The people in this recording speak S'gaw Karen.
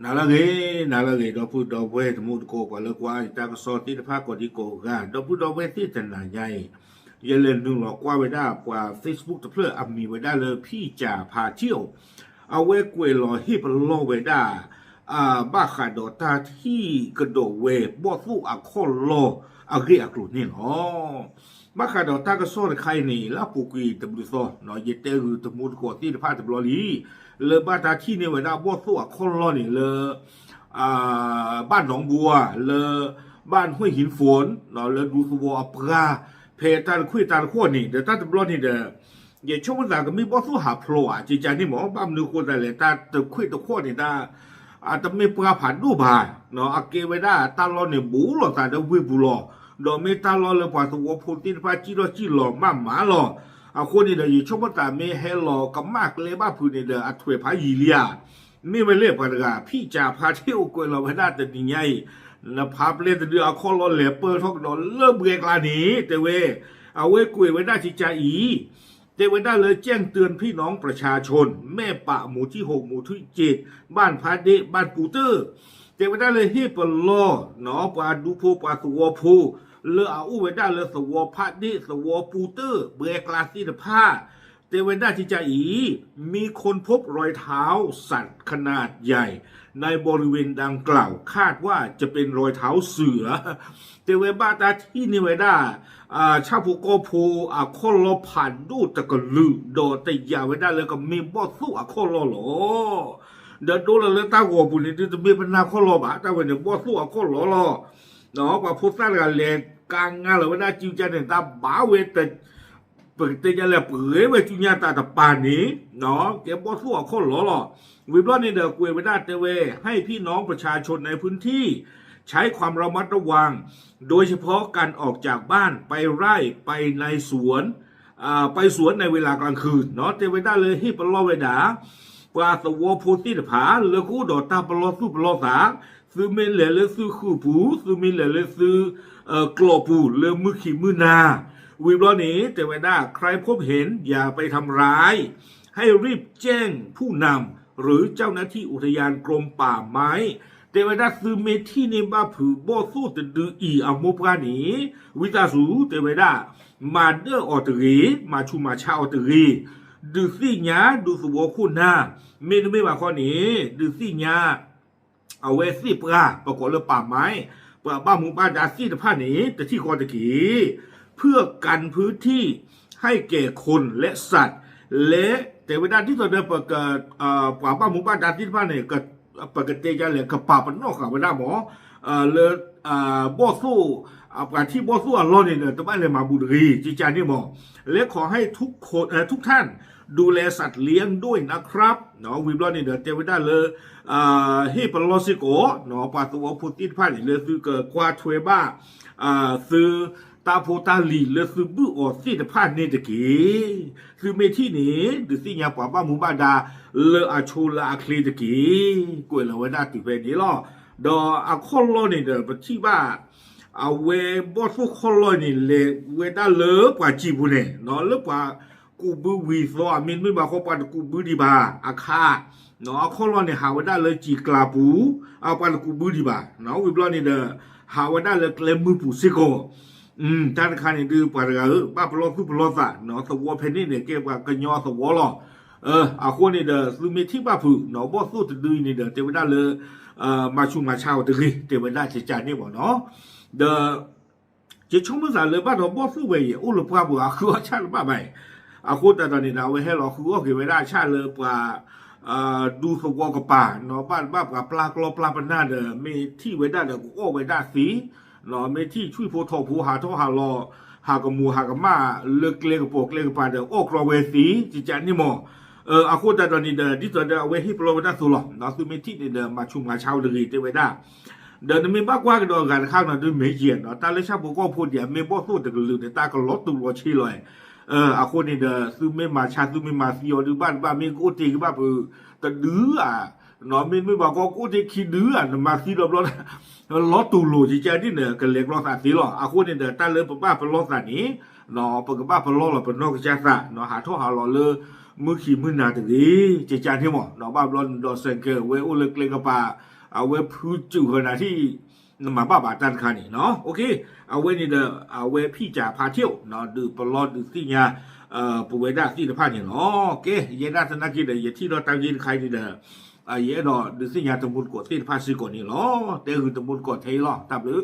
နၤလၢအဂ့ၤ, နၤလၢအဂ့ၤ ဒီပုၢ်ဒီဝဲၢ်တံၤသကိး ပှၤလၢကွၢ်ယတၢ်ကစီၣ်သ့ၣ်တဖၣ်ကိးဒံကိးဂၤ, ဒီပုၢ်ဒီဝဲၢ်သ့ၣ်တနၤညါအံၤ, ယလဲၤနုာ်လီၤကွၢ်ဝဲဒၣ်ပှၤ Facebook တဖျၢၣ်အမံၤဝဲဒၣ်လၢ ဖံၣ်ကၠၤဖါထံအိၣ်, အဝဲကွဲးလီၤဟ့ၣ်ပလီၢ်ဝဲဒၣ် ဘၣ်ဃးဒီးတၢ်ထံၣ်ကဒီးဝဲ ဘီၣ်သိၣ်အခီၣ်လီၢ်အဂ့ၢ်အကျိၤန့ၣ်လီၤ. ဘၣ်ဃးဒီးတၢ်ကစီၣ်တခါအံၤန့ၣ် လၢအပူၤကွံာ်တဘျုးသီ, ယတဲဂုာ်တံၤသကိးသ့ၣ်တဖၣ်တဘျီလံ, လၢဘၣ်တၢ်ထံၣ်န့ၢ်ဝဲဒၣ်ဘီၣ်သိၣ်အခီၣ်လီၢ်န့ၣ်လၢ ဘၣ်နီၣ်ဘိဧါ, လၢ ဘၣ်ဟွ့ၣ်ဟံၣ်ဖိၣ်, လၢဒူသဝီအပှၢ်, ဖဲတၢ်တခွံၣ်တၢ်တခီၣ်န့ၣ် ဒီးတၢ်တဘျီန့ၣ်ဒီး ယဆိကမိၣ်သးကမ့ၢ်ဘီၣ်သိၣ်ဟးဖျိးဧါ ကကန့ၣ်မ့ၢ် ဘၣ်မနုၤအဃိသတးလဲၣ် တၢ်တခွံၣ်တခီၣ်န့ၣ် တၢ် တမ့ၢ်ပှၢ်ဖးဒိၣ်ဘၣ်, အကဲဝဲဒၣ်တၢ်လီၢ်န့ၣ် ဘူးလိာ်သးဒီးဝ့ၢ်ပူၤလီၤ, ဒီးမ့ၢ်တၢ်လီၢ်လၢပှၤသဝီဖိသ့ၣ်တဖၣ်စံၣ်ထီၣ်စံၣ်လီၤမးမးလီၤ. အဃိန့ၣ်ဒီး ယဆိကမိၣ်သးမ့ၢ်ဟဲလီၤကမၣ်ကျဲဘၣ်ဖုးန့ၣ်ဒီး အထွဲးဖးယံာ်လံဧါ. မ့ၢ်ဝဲလဲၣ်ပှၤတဂၤ ဖံၣ်ကၠၤဖါထံအိၣ်ကွဲးလီၤဝဲဒၣ်တနံၤညါအံၤ, နဖးပျဲတဒုအခီၣ်လီၢ်လဲၤပၢၢ်ထီၣ်ကဒီးလၢဘှဲကျါန့ၣ် တဲဝဲ, အဝဲကွဲးဝဲဒၣ်ကကအံၤ တဲဝဲဒၣ်လၢ แจ้งเตือนพี่น้องประชาชน แม่ปะ หมู่ที่หก หมู่ที่เจ็ด บ้านพระเดะ บ้านปูเตอร์ တဲဝဲဒၣ်လၢဟ့ၣ်ပလီၢ် ပှၤဒူဖိပှၤသဝီဖိ လၢအအိၣ်ဝဲဒၣ်လၢသဝီဖးဒ့ၣ် သဝီပူတၢၢ် ဘှဲကျါသ့ၣ်တဖၣ် တဲဝဲဒၣ်ကကအံၤ มีคนพบรอยเท้าสัตว์ขนาดใหญ่ ในบริเวณดังกล่าว คาดว่าจะเป็นรอยเท้าเสือ တဲဝဲဘၣ်တၢ်ထံၣ်န့ၢ်ဝဲဒၣ် ဆၣ်ဖိကီၢ်ဖိအခီၣ်လီၢ်ဖးဒိၣ်တကလုာ် ဒီးတယာ်ဝဲဒၣ်လၢကမ့ၢ်ဘီၣ်သိၣ်အခီၣ်လီၢ်လီၤ. ဒီးဒိလီၤလၢတၢ်ဂီၤပူၤန့ၣ် ဒုတမ့ၢ်ပနၢ်ခီၣ်လီၢ်ဘၣ် တၢ်ဝဲန့ၣ် ဘီၣ်သိၣ်အခီၣ်လီၢ်လီၤ. ပှၤဖိသၣ်တဂၤလဲၤကါငါလီၤဝဲဒၣ်စုကါန့ၣ် တၢ်ဘၣ်ဝဲ ပကတဲဒ်လဲၣ် ပှဲၤဝဲစုညါတၢ်တပၤန့ၣ် ကဲဘီၣ်သိၣ်အခီၣ်လီၢ်လီၤ. ဝံၤဘျီန့ၣ်ဒီးကွဲးဝဲဒၣ်တဲဝဲ ให้พี่น้องประชาชนในพื้นที่ใช้ความระมัดระวัง โดยเฉพาะการออกจากบ้านไปไร่ไปในสวน ไปสวนในเวลากลางคืน တဲဝဲဒၣ်လၢဟ့ၣ်ပလီၢ်ဝဲဒၣ် ပှၤသဝီဖိသ့ၣ်တဖၣ် လၢကအိၣ်ဒီးတၢ်ပလီၢ်သူၣ်ပလီၢ်သး သုမ့ၢ်လဲၤလၢသုဃုာ်ပူၤ သုမ့ၢ်လဲၤလၢသု ကျိာ်ပူၤ လၢမုၢ်ခံမုၢ်နၤ ဝံၤဘျီန့ၣ် တဲဝဲဒၣ် ใครพบเห็นอย่าไปทำร้าย ให้รีบแจ้งผู้นำ หรือเจ้าหน้าที่อุทยานกรมป่าไม้ တဲဝဲဒၣ်သုမ့ၢ်ထံၣ်န့ၢ်ဘၣ်ဖုးဘီၣ်သိၣ်တဒုအံၤအမိၢ်ပှၢ်န့ၣ် ဝံသးစူၤ တဲဝဲဒၣ် မၤဒၢၣ်အီၤတဂ့ၤ မၤဆူးမၤဆါအီၤတဂ့ၤ ဒုးသ့ၣ်ညါဒူသဝီခိၣ်နၢ် မ့တမ့ၢ်ဘၣ်ခီန့ၣ် ဒုးသ့ၣ်ညါ အဝဲသ့ၣ်ပှၢ် ပကိးလၢ ป่าไม้ ပှၤဘၣ်မူဘၣ်ဒါသ့ၣ်တဖၣ်န့ၣ် တထံၣ်ဃီတက့ၢ် เพื่อกันพื้นที่ให้แก่คนและสัตว์ လၢ တဲဝဲဒၣ်ဒ်သိးဒီး ပှၤဘၣ်မူဘၣ်ဒါသ့ၣ်တဖၣ်န့ၣ် ပကတဲဒ်လဲၣ် ကပာ်ပနီၣ်ဃာ်ဝဲဒၣ်မး လၢ ဘီၣ်သိၣ် ပှၤထံၣ်ဘီၣ်သိၣ်အလီၢ်န့ၣ်ဒီး တဘၣ်လဲၤမၤဘူးတဂ့ၤ ကကန့ၣ်မး และขอให้ทุกท่านดูแลสัตว์เลี้ยงด้วยนะครับ ဝံၤဘျီန့ၣ်ဒီးတဲဝဲဒၣ်လၢ ဟ့ၣ်ပလီၢ်စ့ၢ်ကီး ပှၤသဝီဖိသ့ၣ်တဖၣ်န့ၣ် လၢသုကကွၢ်ထွဲဘၣ် သုတၢ်ဖိတၢ်လံၤလၢသုဘုၣ်အီၤသ့ၣ်တဖၣ်န့ၣ်တက့ၢ်. သုမ့ၢ်ထံၣ်န့ၣ် ဒုးသ့ၣ်ညါပှၤဘၣ်မူဘၣ်ဒါ လၢအဆိလၢအချ့တက့ၢ်. ကွဲးလီၤဝဲဒၣ်တုၤဖဲန့ၣ်လီၤ. ဒီးအခီၣ်လီၢ်န့ၣ်ဒီး ပထံၣ်ဘၣ် အဝဲဘီၣ်သိၣ်ခီၣ်လီၢ်န့ၣ် လဲၤဝဲဒၣ်လၢပှၤစံာ်ပူၤန့ၣ် လၢပှၤကူးဘုဝံၤသီ မ့တမ့ၢ်ဘၣ်ဃီ ပှၤတကူးဘုဒံးဘၣ် အခါ အခီၣ်လီၢ်န့ၣ် ဟးဝဲဒၣ်လၢစံာ်ကျါပူၤ ပှၤတကူးဘုဒံးဘၣ် ဝံၤဘျီန့ၣ်ဒီး ဟးဝဲဒၣ်လၢကျဲမုၢ်ပူၤစ့ၢ်ကီး တၢ်တခါန့ၣ်ဒုး ပှၤတဂၤဧၢ ဘၣ်ပလီၢ်သူၣ်ပလီၢ်သး သဝီဖဲန့ၣ်န့ၣ် ကဲပှၤကညီသဝီလီၤ. အဃိန့ၣ်ဒီး သုမ့ၢ်ထံၣ်ဘၣ်ဖုး ဘီၣ်သိၣ်တဒုအံၤန့ၣ်ဒီး တဲဝဲဒၣ်လၢ မၤဆူးမၤဆါအီၤတဂ့ၤ တဲဝဲဒၣ်ကကန့ၣ်မးနီၤ. ဒီး ယဆိကမိၣ်သးလၢဘၣ်ဒီးဘီၣ်သိၣ်ဝဲအံၤ အိၣ်လၢပှၢ်ပူၤ အဃုအီၣ်ဆၣ်တဘၣ်ဘၣ်အံၤ အဃိသတးဒီးန့ၣ်ဒီး အဝဲဟဲလီၤဃုအီၣ်က့ၤဝဲဒၣ်အဆၣ်လၢပှၤ ဒူသဝီကပၤ ဘၣ်ဘၣ်ပှၤပျၢ်ကျီပျၢ်ပနၢ်ဒီး မ့ၢ်ထံၣ်ဝဲဒၣ်ဒီးကအီၣ်ဝဲဒၣ်သ့ မ့ၢ်ထံၣ်ဆွံၣ်ဖိထိးဖိဟးထီၣ်ဟးလီၤ ဟးကမူၤဟးကမၣ်လၢကျဲကပိာ်ကျဲကပၤဒီးအီၣ်ကြီဝဲသ့ ကကန့ၣ်မး. အဃိသတးဒီးန့ၣ်ဒီး ဒ်သိးဒီးအဝဲဟ့ၣ်ပလီၢ်ဝဲဒၣ်သိးလီၤ သုမ့ၢ်ထံၣ်န့ၣ်ဒီး မၤဆူးမၤဆါအီၤတဂ့ၤ တဲဝဲဒၣ် ဒီးနမ့ၢ်ဘၣ်ကွၢ်ကဒီးအဂၤတခါနီၤ ဒုးမ့ၢ်ယဲၢ်နီၤ တၢ်လၢဆၣ်ဖိကီၢ်ဖိဒံး မ့ၢ်ဘီၣ်သိၣ်တကလုာ်န့ၣ် တၢ်ကလီၤတူာ်လီၤဆ့လီၤ. အဃိန့ၣ်ဒီး သုမ့ၢ်မၤဆါ သုမ့ၢ်မၤသံအီၤဒုးဘၣ်တဘၣ် မ့ၢ်ကအိၣ်တ့ၢ်ကဘၣ်ဖုးတဒုဧါ မ့တမ့ၢ်ဘၣ်ကီ ကအိၣ်တ့ၢ်ခံဒုဧါ နမၤသံဒီးဘျီ လီၤတူာ်လိာ်ကကန့ၣ်ဒီး ကလဲၤကျီသးသ့လီၤ. အဃိန့ၣ်ဒီး တၢ်လၢပဘၣ်ပလီၢ်သးန့ၣ် ပကဘၣ်ပလီၢ်လီၤပနီၢ်ကစၢ်သး ဟးထီၣ်ဟးလီၤလၢ မုၢ်ခံမုၢ်နၤတဂ့ၤ ကကန့ၣ်မး ဘၣ်ဘျီန့ၣ်ဒီး စဲးကဲး ဝဲအိၣ်လၢကျဲကပၤ အဝဲဖုစူၣ်ဃၢၤနၤထံၣ် နမၤဘၣ်ဘၣ်တၢ်တခါန့ၣ်နီၤ. အဝဲန့ၣ်ဒီး အဝဲဖံးစၢ်ဖးထီၣ် ဒုးပလီၢ်ဒုးသ့ၣ်ညါ ပဝဲဒၣ်သ့ၣ်တဖၣ်န့ၣ်လီၤ. ကဲ ယဲဒၣ်သနာ်က့ဒီး ယထံၣ်ထီၣ်တၢ်ဂ့ၢ်တခါအံၤန့ၣ်ဒီး ယအဲၣ်ဒိးဒုးသ့ၣ်ညါတံၤသကိးသ့ၣ်တဖၣ်စ့ၢ်ကီးန့ၣ်လီၤ. တဲဂုာ်တံၤသကိးထဲအံၤလီၤ. တၢ်ဘျုး